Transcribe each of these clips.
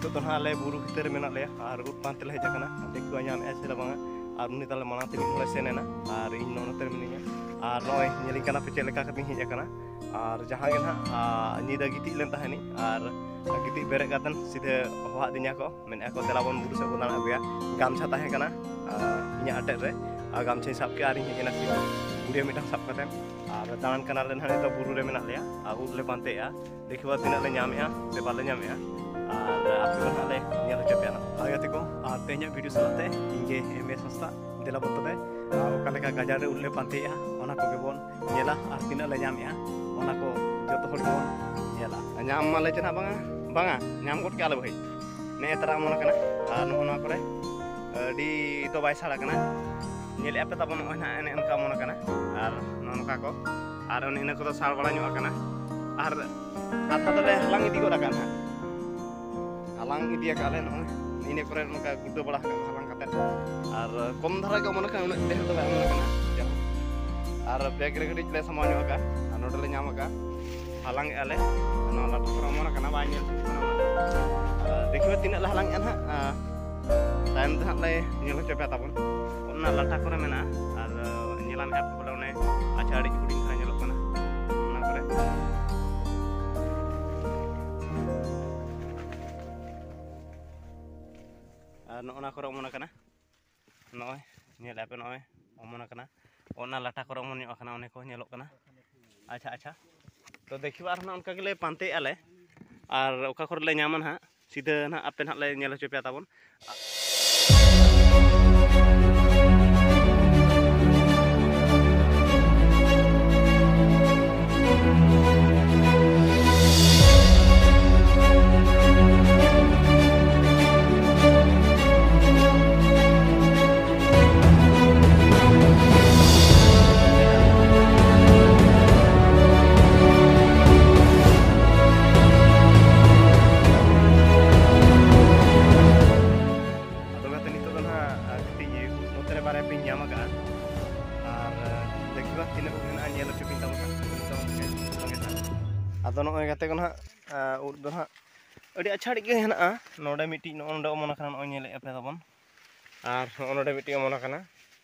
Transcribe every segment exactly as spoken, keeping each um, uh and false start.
ᱱᱤᱛᱚᱜ ᱫᱚ ᱱᱟᱦᱟᱜ ᱟᱞᱮ ᱵᱩᱨᱩ ᱵᱷᱤᱛᱟᱹᱨ ᱨᱮ ᱢᱮᱱᱟᱜ ᱞᱮᱭᱟ ᱟᱨ ᱩᱫ ᱯᱟᱱᱛᱮ ᱞᱮ ᱦᱮᱡ ᱟᱠᱟᱱᱟ᱾ ᱫᱮᱠᱷᱤ ᱧᱟᱢᱮᱫᱼᱟ ᱥᱮ ᱵᱟᱝᱟ᱾ ᱟᱨ ᱩᱱᱤ ᱛᱟᱞᱮ ᱢᱟᱲᱟᱝ ᱛᱮ ᱢᱤᱫ ᱦᱚᱲᱮ ᱥᱮᱱ ᱮᱱᱟ ᱟᱨ ᱤᱧ ᱱᱚᱜᱼᱚ ᱱᱚᱛᱮ ᱨᱮ ᱢᱤᱱᱟᱹᱧᱟ᱾ ᱟᱨ ᱱᱚᱜᱼᱚᱭ ᱧᱮᱞᱤᱧ ᱠᱟᱱᱟ ᱯᱮ ᱪᱮᱫ ᱞᱮᱠᱟ ᱠᱟᱛᱮᱧ ᱦᱮᱡ ᱟᱠᱟᱱᱟ᱾ ᱟᱨ ᱡᱟᱦᱟᱸ ᱜᱮ ᱱᱟᱦᱟᱜ, ᱟ, ᱧᱤᱫᱟᱹ ᱜᱤᱛᱤᱡ ᱞᱮᱱ ᱛᱟᱦᱮᱱᱤᱧ ᱟᱨ ᱜᱤᱛᱤᱡ ᱵᱮᱨᱮᱫ ᱠᱟᱛᱮᱱ ᱥᱤᱫᱷᱟᱹ ᱦᱚᱦᱚᱣᱟᱫᱤᱧᱟ ᱠᱚ, ᱢᱮᱱᱮᱫᱼᱟ ᱠᱚ, "ᱫᱮᱞᱟ ᱵᱚᱱ ᱵᱩᱨᱩ ᱥᱮᱫ ᱵᱚᱱ ᱫᱟᱬᱟ ᱟᱹᱜᱩᱭᱟ᱾" ᱜᱟᱢᱪᱷᱟ ᱛᱟᱦᱮᱸ ᱠᱟᱱᱟ, ᱟ, ᱤᱧᱟᱹᱜ ᱟᱴᱮᱫ ᱨᱮ᱾ ᱟᱨ ᱜᱟᱢᱪᱷᱟᱧ ᱥᱟᱵ ᱠᱮᱫᱼᱟ ᱟᱨᱤᱧ ᱦᱮᱡ ᱮᱱᱟ ᱥᱤᱫᱷᱟᱹ ᱜᱩᱰᱤᱭᱟᱹ ᱢᱤᱫᱴᱟᱝ ᱥᱟᱵ ᱠᱟᱛᱮᱱ᱾ ᱟᱨ ᱫᱟᱬᱟᱱ ᱠᱟᱱᱟᱞᱮ ᱱᱟᱦᱟᱜ, ᱱᱤᱛᱚᱜ ᱵᱩᱨᱩ ᱨᱮ ᱢᱮᱱᱟᱜ ᱞᱮᱭᱟ ᱟᱨ ᱩᱫ ᱞᱮ ᱯᱟᱱᱛᱮᱭᱮᱫᱼᱟ᱾ ᱫᱮᱠᱷᱤ ᱵᱟ ᱛᱤᱱᱟᱹᱜ ᱞᱮ ᱧᱟᱢᱮᱫᱼᱟ ᱥᱮ ᱵᱟᱞᱮ ᱧᱟᱢᱮᱫᱼᱟ᱾ ᱟᱨ ᱟᱯᱮ ᱦᱚᱸ ᱱᱟᱦᱟᱜ ᱞᱮ ᱧᱮᱞ ᱦᱚᱪᱚ ᱯᱮᱭᱟ ᱱᱟᱦᱟᱜ᱾ ᱦᱳᱭ ᱜᱟᱛᱮ ᱠᱚ, ᱟᱨ ᱛᱮᱦᱮᱧᱟᱜ video ᱥᱟᱞᱟᱜ ᱛᱮ ᱤᱧ ᱜᱮ ᱮᱢ ᱮᱥ ᱦᱟᱸᱥᱫᱟ᱾ ᱫᱮᱞᱟ ᱵᱚᱱ ᱛᱚᱵᱮ, ᱟᱨ ᱚᱠᱟ ᱞᱮᱠᱟ ᱜᱟᱡᱟᱲ ᱨᱮ ᱩᱫ ᱞᱮ ᱯᱟᱱᱛᱮᱭᱮᱫᱼᱟ, ᱚᱱᱟ ᱠᱚᱜᱮ ᱵᱚᱱ ᱧᱮᱞᱟ ᱟᱨ ᱛᱤᱱᱟᱹᱜ ᱞᱮ ᱧᱟᱢᱮᱫᱼᱟ, ᱚᱱᱟ ᱠᱚ ᱡᱚᱛᱚ ᱦᱚᱲ ᱜᱮᱵᱚᱱ ᱧᱮᱞᱟ᱾ ᱧᱟᱢ ᱢᱟᱞᱮ ᱪᱮ ᱱᱟᱦᱟᱜ ᱵᱟᱝᱟ, ᱵᱟᱝᱟ, ᱧᱟᱢ ᱜᱚᱫ ᱠᱮᱜᱼᱟ ᱞᱮ ᱵᱷᱟᱹᱭ᱾ ᱱᱮᱜᱼᱮ ᱛᱟᱨᱟ ᱚᱢᱚᱱ ᱟᱠᱟᱱᱟ᱾ ᱟᱨ ᱱᱚᱜᱼᱚ ᱱᱚᱣᱟ ᱠᱚᱨᱮ ᱟᱹᱰᱤ ᱫᱚ ᱵᱟᱭ ᱥᱟᱲ ᱟᱠᱟᱱᱟ᱾ ᱧᱮᱞᱮᱫᱼᱟ ᱯᱮ ᱛᱟᱵᱚᱱ, ᱱᱚᱜᱼᱚᱭ ᱱᱟᱦᱟᱜ ᱮᱱᱮ ᱚᱱᱠᱟ ᱚᱢᱚᱱ ᱟᱠᱟᱱᱟ᱾ ᱟᱨ ᱱᱚᱜᱼᱚ ᱱᱚᱝᱠᱟ ᱠᱚ, ᱟᱨ ᱚᱱᱮ ᱤᱱᱟᱹ ᱠᱚᱫᱚ ᱥᱟᱲ ᱵᱟᱲᱟ ᱧᱚᱜ ᱟᱠᱟᱱᱟ᱾ ᱟᱨ ᱠᱟᱛᱷᱟ ᱫᱚᱞᱮ ᱦᱟᱞᱟᱝ ᱤᱫᱤ ᱜᱚᱫ ᱟᱠᱟᱫ ᱱᱟᱦᱟᱜ᱾ ᱦᱟᱞᱟᱝ ᱤᱫᱤ ᱟᱠᱟᱫ ᱞᱮ ᱱᱚᱜᱼᱚᱭ ᱤᱱᱟᱹ ᱠᱚᱨᱮ ᱱᱚᱝᱠᱟ ᱜᱩᱲᱫᱟᱹ ᱵᱟᱲᱟ ᱟᱠᱟᱫ ᱠᱚ ᱦᱟᱞᱟᱝ ᱠᱟᱛᱮ᱾ ᱟᱨ ᱠᱚᱢ ᱫᱷᱟᱨᱟ ᱜᱮ ᱚᱢᱚᱱ ᱟᱠᱟᱱᱟ, ᱩᱱᱟᱹᱜ ᱰᱷᱮᱨ ᱫᱚ ᱵᱟᱭ ᱚᱢᱚᱱ ᱟᱠᱟᱱᱟ᱾ ᱟᱨ bag ᱨᱮ ᱠᱟᱹᱴᱤᱡ ᱞᱮ ᱥᱟᱢᱵᱟᱣ ᱧᱚᱜ ᱟᱠᱟᱫᱼᱟ᱾ ᱟᱨ ᱱᱚᱰᱮ ᱞᱮ ᱧᱟᱢ ᱟᱠᱟᱫᱼᱟ, ᱦᱟᱞᱟᱝ ᱮᱫᱼᱟ ᱞᱮ᱾ ᱱᱚᱣᱟ ᱞᱟᱴᱟ ᱠᱚᱨᱮ ᱚᱢᱚᱱ ᱟᱠᱟᱱᱟ, ᱵᱟᱭ ᱧᱮᱞ ᱴᱷᱤᱠ ᱠᱟᱱᱟ ᱚᱱᱟ᱾ ᱟᱨ ᱫᱮᱠᱷᱤ ᱵᱟ ᱛᱤᱱᱟᱹᱜ ᱞᱮ ᱦᱟᱞᱟᱝ ᱮᱫᱼᱟ ᱱᱟᱦᱟᱜ᱾ ᱟᱨ ᱛᱟᱭᱚᱢ ᱛᱮ ᱦᱟᱸᱜ ᱞᱮ ᱧᱮᱞ ᱦᱚᱪᱚ ᱯᱮᱭᱟ ᱛᱟᱵᱚᱱ᱾ ᱚᱱᱟ ᱞᱟᱴᱟ ᱠᱚᱨᱮ ᱢᱮᱱᱟᱜᱼᱟ᱾ ᱟᱨ ᱧᱮᱞᱟᱢ ᱮᱫᱼᱟ ᱯᱮ ᱵᱚᱞᱮ ᱚᱱᱮ ᱟᱪᱪᱷᱟ ᱟᱹᱰᱤ ᱦᱩᱰᱤᱧ ᱫᱷᱟᱨᱟ ᱧᱮᱞᱚᱜ ᱠᱟᱱᱟ ᱚᱱᱟ ᱠᱚᱨᱮ᱾ ᱟᱨ ᱱᱚᱜᱼᱚ ᱱᱟ ᱠᱚᱨᱮ ᱚᱢᱚᱱ ᱟᱠᱟᱱᱟ᱾ ᱱᱚᱜᱼᱚᱭ ᱧᱮᱞᱮᱫᱼᱟ ᱯᱮ, ᱱᱚᱜᱼᱚᱭ ᱚᱢᱚᱱ ᱟᱠᱟᱱᱟ᱾ ᱚᱱᱟ ᱞᱟᱴᱟ ᱠᱚᱨᱮ ᱚᱢᱚᱱ ᱧᱚᱜ ᱟᱠᱟᱱᱟ, ᱚᱱᱮ ᱠᱚ ᱧᱮᱞᱚᱜ ᱠᱟᱱᱟ᱾ ᱟᱪᱪᱷᱟ, ᱟᱪᱪᱷᱟ, ᱛᱚ ᱫᱮᱠᱷᱤᱵᱟ ᱟᱨᱦᱚᱸ ᱱᱟᱜ ᱚᱱᱠᱟ ᱜᱮᱞᱮ ᱯᱟᱱᱛᱮᱭᱮᱫᱼᱟ ᱞᱮ, ᱟᱨ ᱚᱠᱟ ᱠᱚᱨᱮ ᱞᱮ ᱧᱟᱢᱟ ᱱᱟᱦᱟᱜ ᱥᱤᱫᱷᱟᱹ ᱱᱟᱦᱟᱜ ᱟᱯᱮ ᱱᱟᱦᱟᱜ ᱞᱮ ᱧᱮᱞ ᱦᱚᱪᱚ ᱯᱮᱭᱟ ᱛᱟᱵᱚᱱ᱾ ᱟᱫᱚ ᱜᱟᱛᱮ, ᱱᱤᱛᱚᱜ ᱫᱚ ᱱᱟᱦᱟᱜ, ᱟ, ᱠᱟᱹᱴᱤᱡ ᱱᱚᱛᱮ ᱨᱮ ᱵᱟᱨᱭᱟ ᱯᱮᱧ ᱧᱟᱢ ᱟᱠᱟᱫᱼᱟ᱾ ᱟᱨ, ᱟ, ᱫᱮᱠᱷᱤ ᱵᱟ ᱛᱤᱱᱟᱹᱜ ᱩᱫ ᱢᱮᱱᱟᱜᱼᱟ, ᱧᱮᱞ ᱦᱚᱪᱚ ᱯᱮᱧ ᱛᱟᱵᱚᱱ ᱦᱟᱸᱜ᱾ ᱟᱫᱚ ᱱᱚᱜᱼᱚᱭ ᱜᱟᱛᱮ ᱠᱚ ᱱᱟᱦᱟᱜ, ᱟ, ᱩᱫ ᱫᱚ ᱱᱟᱦᱟᱜ ᱟᱹᱰᱤ ᱟᱪᱪᱷᱟ ᱟᱹᱰᱤ ᱜᱮ ᱦᱮᱱᱟᱜᱼᱟ᱾ ᱱᱚᱰᱮ ᱢᱤᱫᱴᱤᱡ ᱱᱚᱜᱼᱚ ᱱᱚᱰᱮ ᱚᱢᱚᱱ ᱟᱠᱟᱱᱟ, ᱱᱚᱜᱼᱚᱭ ᱧᱮᱞᱮᱫᱼᱟ ᱯᱮ ᱛᱟᱵᱚᱱ᱾ ᱟᱨ ᱱᱚᱜᱼᱚ ᱱᱚᱰᱮ ᱢᱤᱫᱴᱤᱡ ᱚᱢᱚᱱ ᱟᱠᱟᱱᱟ,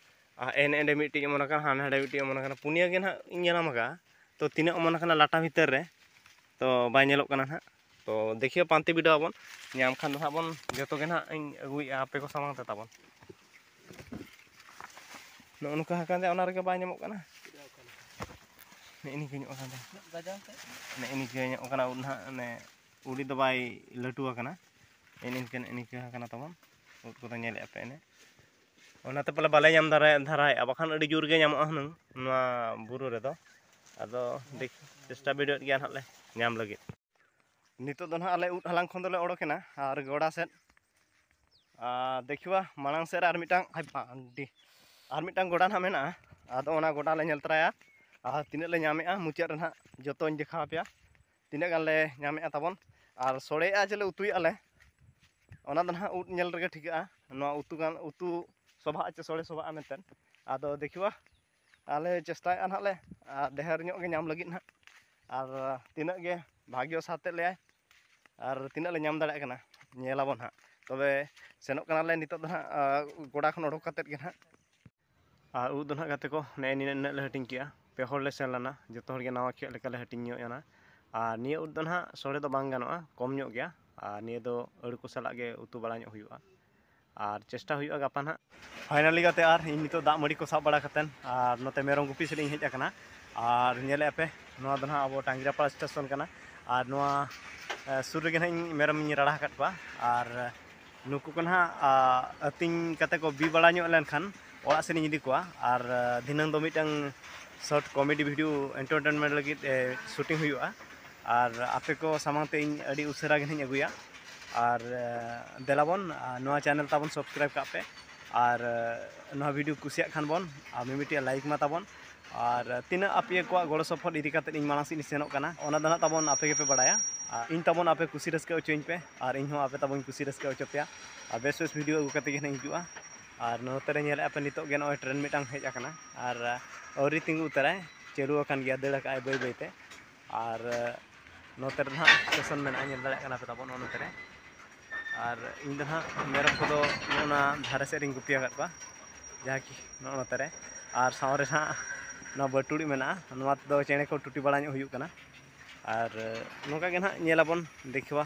ᱟᱨ ᱮᱱ ᱮᱸᱰᱮ ᱢᱤᱫᱴᱤᱡ ᱚᱢᱚᱱ ᱟᱠᱟᱱᱟ, ᱦᱟᱱᱮ ᱦᱟᱸᱰᱮ ᱢᱤᱫᱴᱤᱡ ᱚᱢᱚᱱ ᱟᱠᱟᱱᱟ᱾ ᱯᱩᱱᱭᱟᱹ ᱜᱮ ᱱᱟᱦᱟᱜ ᱤᱧ ᱧᱮᱞ ᱧᱟᱢ ᱟᱠᱟᱫᱼᱟ᱾ ᱛᱚ ᱛᱤᱱᱟᱹᱜ ᱚᱢᱚᱱ ᱟᱠᱟᱱᱟ ᱞᱟᱴᱟ ᱵᱷᱤᱛᱟᱹᱨ ᱨᱮ, ᱛᱚ ᱵᱟᱭ ᱧᱮᱞᱚᱜ ᱠᱟᱱᱟ ᱱᱟᱦᱟᱜ᱾ ᱛᱚ ᱫᱮᱠᱷᱤᱭᱟ ᱯᱟᱱᱛᱮ ᱵᱤᱰᱟᱹᱣ ᱟᱵᱚᱱ, ᱧᱟᱢ ᱠᱷᱟᱱ ᱫᱚ ᱱᱟᱦᱟᱜ ᱵᱚᱱ ᱡᱚᱛᱚ ᱜᱮ ᱱᱟᱦᱟᱜ ᱤᱧ ᱟᱹᱜᱩᱭᱮᱫᱼᱟ ᱟᱯᱮ ᱠᱚ ᱥᱟᱢᱟᱝ ᱛᱮ ᱛᱟᱵᱚᱱ᱾ ᱱᱚᱜᱼᱚ ᱱᱚᱝᱠᱟ ᱟᱠᱟᱱ ᱛᱟᱭᱟ, ᱚᱱᱟ ᱨᱮᱜᱮ ᱵᱟᱭ ᱧᱟᱢᱚᱜ ᱠᱟᱱᱟ᱾ ᱱᱮᱜᱼᱮ ᱱᱤᱝᱠᱟᱹ ᱧᱚᱜ ᱟᱠᱟᱱ ᱛᱟᱭᱟ᱾ ᱱᱮᱜᱼᱮ ᱱᱤᱝᱠᱟᱹ ᱧᱚᱜ ᱟᱠᱟᱱᱟ ᱩᱫ ᱱᱟᱦᱟᱜ, ᱢᱟᱱᱮ ᱩᱲᱤ ᱫᱚ ᱵᱟᱭ ᱞᱟᱹᱴᱩ ᱟᱠᱟᱱᱟ᱾ ᱱᱮᱜᱼᱮ ᱱᱤᱝᱠᱟᱹ, ᱱᱮᱜᱼᱮ ᱱᱤᱝᱠᱟᱹ ᱟᱠᱟᱱᱟ ᱛᱟᱵᱚᱱ ᱩᱫ ᱠᱚᱫᱚ, ᱧᱮᱞᱮᱫᱼᱟ ᱯᱮ ᱮᱱᱮ᱾ ᱚᱱᱟᱛᱮ ᱯᱟᱞᱮ ᱵᱟᱞᱮ ᱧᱟᱢ ᱫᱟᱨᱟ-, ᱫᱷᱟᱨᱟᱭᱮᱫᱼᱟ, ᱵᱟᱠᱷᱟᱱ ᱟᱹᱰᱤ ᱡᱳᱨ ᱜᱮ ᱧᱟᱢᱚᱜᱼᱟ ᱦᱩᱱᱟᱹᱝ ᱱᱚᱣᱟ ᱵᱩᱨᱩ ᱨᱮᱫᱚ᱾ ᱟᱫᱚ ᱫᱮᱠ-, ᱪᱮᱥᱴᱟ ᱵᱤᱰᱟᱹᱣᱮᱫ ᱜᱮᱭᱟ ᱱᱟᱦᱟᱜ ᱞᱮ ᱧᱟᱢ ᱞᱟᱹᱜᱤᱫ᱾ ᱱᱤᱛᱚᱜ ᱫᱚ ᱱᱟᱦᱟᱜ ᱟᱞᱮ ᱩᱫ ᱦᱟᱞᱟᱝ ᱠᱷᱚᱱ ᱫᱚᱞᱮ ᱚᱰᱚᱠᱮᱱᱟ ᱟᱨ ᱜᱚᱰᱟ ᱥᱮᱫ᱾ ᱟᱨ ᱫᱮᱠᱷᱤᱣᱟ ᱢᱟᱲᱟᱝ ᱥᱮᱫ ᱨᱮ ᱟᱨ ᱢᱤᱫᱴᱟᱝ, ᱦᱟᱭ ᱵᱟᱝ, ᱟᱹᱰᱤ, ᱟᱨ ᱢᱤᱫᱴᱟᱝ ᱜᱚᱰᱟ ᱱᱟᱦᱟᱜ ᱢᱮᱱᱟᱜᱼᱟ᱾ ᱟᱫᱚ ᱚᱱᱟ ᱜᱚᱰᱟ ᱞᱮ ᱧᱮᱞ ᱛᱚᱨᱟᱭᱟ ᱟᱨ ᱛᱤᱱᱟᱹᱜ ᱞᱮ ᱧᱟᱢᱮᱜᱼᱟ ᱢᱩᱪᱟᱹᱫ ᱨᱮ ᱱᱟᱦᱟᱜ ᱡᱚᱛᱚᱧ ᱫᱮᱠᱷᱟᱣ ᱟᱯᱮᱭᱟ᱾ ᱛᱤᱱᱟᱹᱜ ᱜᱟᱱ ᱞᱮ ᱧᱟᱢᱮᱜᱼᱟ ᱛᱟᱵᱚᱱ ᱟᱨ ᱥᱚᱲᱮᱭᱮᱜᱼᱟ ᱪᱮ ᱞᱮ ᱩᱛᱩᱭᱮᱜᱼᱟ ᱞᱮ, ᱚᱱᱟ ᱫᱚ ᱱᱟᱦᱟᱜ ᱩᱫ ᱧᱮᱞ ᱨᱮᱜᱮ ᱴᱷᱤᱠᱟᱹᱜᱼᱟ᱾ ᱱᱚᱣᱟ ᱩᱛᱩ ᱜᱟᱱ, ᱩᱛᱩ ᱥᱚᱵᱷᱟᱜᱼᱟ ᱪᱮ ᱥᱚᱲᱮ ᱥᱚᱵᱷᱟᱜᱼᱟ ᱢᱮᱱᱛᱮ᱾ ᱟᱫᱚ ᱫᱮᱠᱷᱤᱣᱟ, ᱟᱞᱮ ᱪᱮᱥᱴᱟᱭᱮᱜᱼᱟ ᱱᱟᱦᱟᱜ ᱞᱮ, ᱟᱨ ᱰᱷᱮᱨ ᱧᱚᱜ ᱜᱮ ᱧᱟᱢ ᱞᱟᱹᱜᱤᱫ ᱱᱟᱦᱟᱜ᱾ ᱟᱨ ᱛᱤᱱᱟᱹᱜ ᱜᱮ ᱵᱷᱟᱜᱽᱭᱚ ᱥᱟᱛ ᱮᱫ ᱞᱮᱭᱟᱭ ᱟᱨ ᱛᱤᱱᱟᱹᱜ ᱞᱮ ᱧᱟᱢ ᱫᱟᱲᱮᱭᱟᱜ ᱠᱟᱱᱟ, ᱧᱮᱞᱟᱵᱚᱱ ᱦᱟᱸᱜ᱾ ᱛᱚᱵᱮ ᱥᱮᱱᱚᱜ ᱠᱟᱱᱟᱞᱮ ᱱᱤᱛᱚᱜ ᱫᱚ ᱦᱟᱸᱜ, ᱟᱸ, ᱜᱚᱰᱟ ᱠᱷᱚᱱ ᱚᱰᱚᱠ ᱠᱟᱛᱮᱫ ᱜᱮ ᱦᱟᱸᱜ᱾ ᱟᱨ ᱩᱫ ᱫᱚ ᱦᱟᱸᱜ ᱜᱟᱛᱮ ᱠᱚ, ᱱᱮᱜᱼᱮ ᱱᱤᱱᱟᱹᱜ, ᱱᱤᱱᱟᱹᱜ ᱞᱮ ᱦᱟᱹᱴᱤᱧ ᱠᱮᱜᱼᱟ᱾ ᱯᱮ ᱦᱚᱲ ᱞᱮ ᱥᱮᱱ ᱞᱮᱱᱟ, ᱡᱚᱛᱚ ᱦᱚᱲ ᱜᱮ ᱱᱟᱣᱟ ᱠᱮᱜᱼᱟ ᱞᱮᱠᱟ ᱞᱮ ᱦᱟᱹᱴᱤᱧ ᱧᱚᱜ ᱮᱱᱟ᱾ ᱟᱨ ᱱᱤᱭᱟᱹ ᱩᱫ ᱫᱚ ᱦᱟᱸᱜ ᱥᱚᱲᱮ ᱫᱚ ᱵᱟᱝ ᱜᱟᱱᱚᱜᱼᱟ, ᱠᱚᱢ ᱧᱚᱜ ᱜᱮᱭᱟ᱾ ᱟᱨ ᱱᱤᱭᱟᱹ ᱫᱚ ᱟᱹᱲᱩ ᱠᱚ ᱥᱟᱞᱟᱜ ᱜᱮ ᱩᱛᱩ ᱵᱟᱲᱟ ᱧᱚᱜ ᱦᱩᱭᱩᱜᱼᱟ᱾ ᱟᱨ ᱪᱮᱥᱴᱟ ᱦᱩᱭᱩᱜᱼᱟ ᱜᱟᱯᱟ ᱱᱟᱦᱟᱜ᱾ Finally ᱜᱟᱛᱮ, ᱟᱨ ᱤᱧ ᱱᱤᱛᱚᱜ ᱫᱟᱜ ᱢᱟᱹᱰᱤ ᱠᱚ ᱥᱟᱵ ᱵᱟᱲᱟ ᱠᱟᱛᱮᱫ ᱟᱨ ᱱᱚᱛᱮ ᱢᱮᱨᱚᱢ ᱜᱩᱯᱤ ᱥᱮᱫ ᱤᱧ ᱦᱮᱡ ᱟᱠᱟᱱᱟ᱾ ᱟᱨ ᱧᱮᱞᱮᱫᱼᱟ ᱯᱮ, ᱱᱚᱣᱟ ᱫᱚ ᱱᱟᱦᱟᱜ ᱟᱵᱚ ᱴᱟᱸᱜᱤᱨᱟᱯᱟᱲ ᱥᱴᱮᱥᱚᱱ ᱠᱟᱱᱟ᱾ ᱟᱨ ᱱᱚᱣᱟ, ᱮ, ᱥᱩᱨ ᱨᱮᱜᱮ ᱱᱟᱦᱟᱜ ᱤᱧ ᱢᱮᱨᱚᱢ ᱤᱧ ᱨᱟᱲᱟ ᱟᱠᱟᱫ ᱠᱚᱣᱟ᱾ ᱟᱨ ᱱᱩᱠᱩ ᱠᱚ ᱱᱟᱦᱟᱜ, ᱟ, ᱟᱹᱛᱤᱧ ᱠᱟᱛᱮ ᱠᱚ ᱵᱤ ᱵᱟᱲᱟ ᱧᱚᱜ ᱞᱮᱱᱠᱷᱟᱱ ᱚᱲᱟᱜ ᱥᱮᱫ ᱤᱧ ᱤᱫᱤ ᱠᱚᱣᱟ᱾ ᱟᱨ, ᱟ, ᱫᱷᱤᱱᱟᱹᱝ ᱫᱚ ᱢᱤᱫᱴᱟᱝ short comedy video entertainment ᱞᱟᱹᱜᱤᱫ, ᱮ, shooting ᱦᱩᱭᱩᱜᱼᱟ᱾ ᱟᱨ ᱟᱯᱮ ᱠᱚ ᱥᱟᱢᱟᱝ ᱛᱮ ᱤᱧ ᱟᱹᱰᱤ ᱩᱥᱟᱹᱨᱟ ᱜᱮ ᱱᱟᱦᱟᱜ ᱤᱧ ᱟᱹᱜᱩᱭᱟ᱾ ᱟᱨ, ᱮ, ᱫᱮᱞᱟᱵᱚᱱ, ᱟ, ᱱᱚᱣᱟ channel ᱛᱟᱵᱚᱱ subscribe ᱠᱟᱜ ᱯᱮ᱾ ᱟᱨ, ᱮ, ᱱᱚᱣᱟ video ᱠᱩᱥᱤᱭᱟᱜ ᱠᱷᱟᱱ ᱵᱚᱱ, ᱟᱨ ᱢᱤᱢᱤᱫᱴᱤᱡ like ᱢᱟ ᱛᱟᱵᱚᱱ᱾ ᱟᱨ ᱛᱤᱱᱟᱹᱜ ᱟᱯᱮ ᱠᱚᱣᱟᱜ ᱜᱚᱲᱚ ᱥᱚᱯᱚᱦᱚᱫ ᱤᱫᱤ ᱠᱟᱛᱮᱫ ᱤᱧ ᱢᱟᱲᱟᱝ ᱥᱮᱫ ᱤᱧ ᱥᱮᱱᱚᱜ ᱠᱟᱱᱟ, ᱚᱱᱟ ᱫᱚ ᱱᱟᱦᱟᱜ ᱛᱟᱵᱚᱱ ᱟᱯᱮ ᱜᱮᱯᱮ ᱵᱟᱲᱟᱭᱟ᱾ ᱟᱨ ᱤᱧ ᱛᱟᱵᱚᱱ ᱟᱯᱮ ᱠᱩᱥᱤ ᱨᱟᱹᱥᱠᱟᱹ ᱦᱚᱪᱚᱧ ᱯᱮ, ᱟᱨ ᱤᱧ ᱦᱚᱸ ᱟᱯᱮ ᱛᱟᱵᱚᱱ ᱠᱩᱥᱤ ᱨᱟᱹᱥᱠᱟᱹ ᱦᱚᱪᱚ ᱯᱮᱭᱟ᱾ ᱟᱨ ᱵᱮᱥ ᱵᱮᱥ video ᱟᱹᱜᱩ ᱠᱟᱛᱮᱫ ᱜᱮ ᱱᱟᱦᱟᱜ ᱤᱧ ᱦᱤᱡᱩᱜᱼᱟ᱾ ᱟᱨ ᱱᱚᱛᱮ ᱨᱮ ᱧᱮᱞᱮᱫᱼᱟ ᱯᱮ, ᱱᱤᱛᱚᱜ ᱜᱮ ᱱᱚᱜᱼᱚᱭ train ᱢᱤᱫᱴᱟᱝ ᱦᱮᱡ ᱟᱠᱟᱱᱟ, ᱟᱨ ᱟᱹᱣᱨᱤ ᱛᱤᱸᱜᱩ ᱩᱛᱟᱹᱨᱟᱭ, ᱪᱟᱹᱞᱩ ᱟᱠᱟᱱ ᱜᱮᱭᱟ, ᱫᱟᱹᱲ ᱟᱠᱟᱫᱼᱟᱭ ᱵᱟᱹᱭ ᱵᱟᱹᱭ ᱛᱮ᱾ ᱟᱨ ᱱᱚᱛᱮ ᱨᱮ ᱱᱟᱦᱟᱜ ᱥᱴᱮᱥᱚᱱ ᱢᱮᱱᱟᱜᱼᱟ, ᱧᱮᱞ ᱫᱟᱲᱮᱭᱟᱜ ᱠᱟᱱᱟ ᱯᱮ ᱛᱟᱵᱚᱱ ᱱᱚᱜᱼᱚ ᱱᱚᱛᱮ ᱨᱮ᱾ ᱟᱨ ᱤᱧ ᱫᱚ ᱱᱟᱦᱟᱜ ᱢᱮᱨᱚᱢ ᱠᱚᱫᱚ ᱱᱚᱜᱼᱚ ᱱᱟ ᱫᱷᱟᱨᱮ ᱥᱮᱫ ᱨᱤᱧ ᱜᱩᱯᱤ ᱟᱠᱟᱫ ᱠᱚᱣᱟ, ᱡᱟᱦᱟᱸ ᱠᱤ ᱱᱚᱜᱼᱚ ᱱᱚᱛᱮ ᱨᱮ᱾ ᱟᱨ ᱥᱟᱶ ᱨᱮ ᱱᱟᱦᱟᱜ ᱱᱚᱣᱟ ᱵᱟᱹᱴᱩᱲᱤ ᱢᱮᱱᱟᱜᱼᱟ, ᱱᱚᱣᱟ ᱛᱮᱫᱚ ᱪᱮᱬᱮ ᱠᱚ ᱴᱩᱴᱤ ᱵᱟᱲᱟ ᱧᱚᱜ ᱦᱩᱭᱩᱜ ᱠᱟᱱᱟ᱾ ᱟᱨ ᱱᱚᱝᱠᱟ ᱜᱮ ᱱᱟᱦᱟᱜ ᱧᱮᱞ ᱟᱵᱚᱱ, ᱫᱮᱠᱷᱤᱣᱟ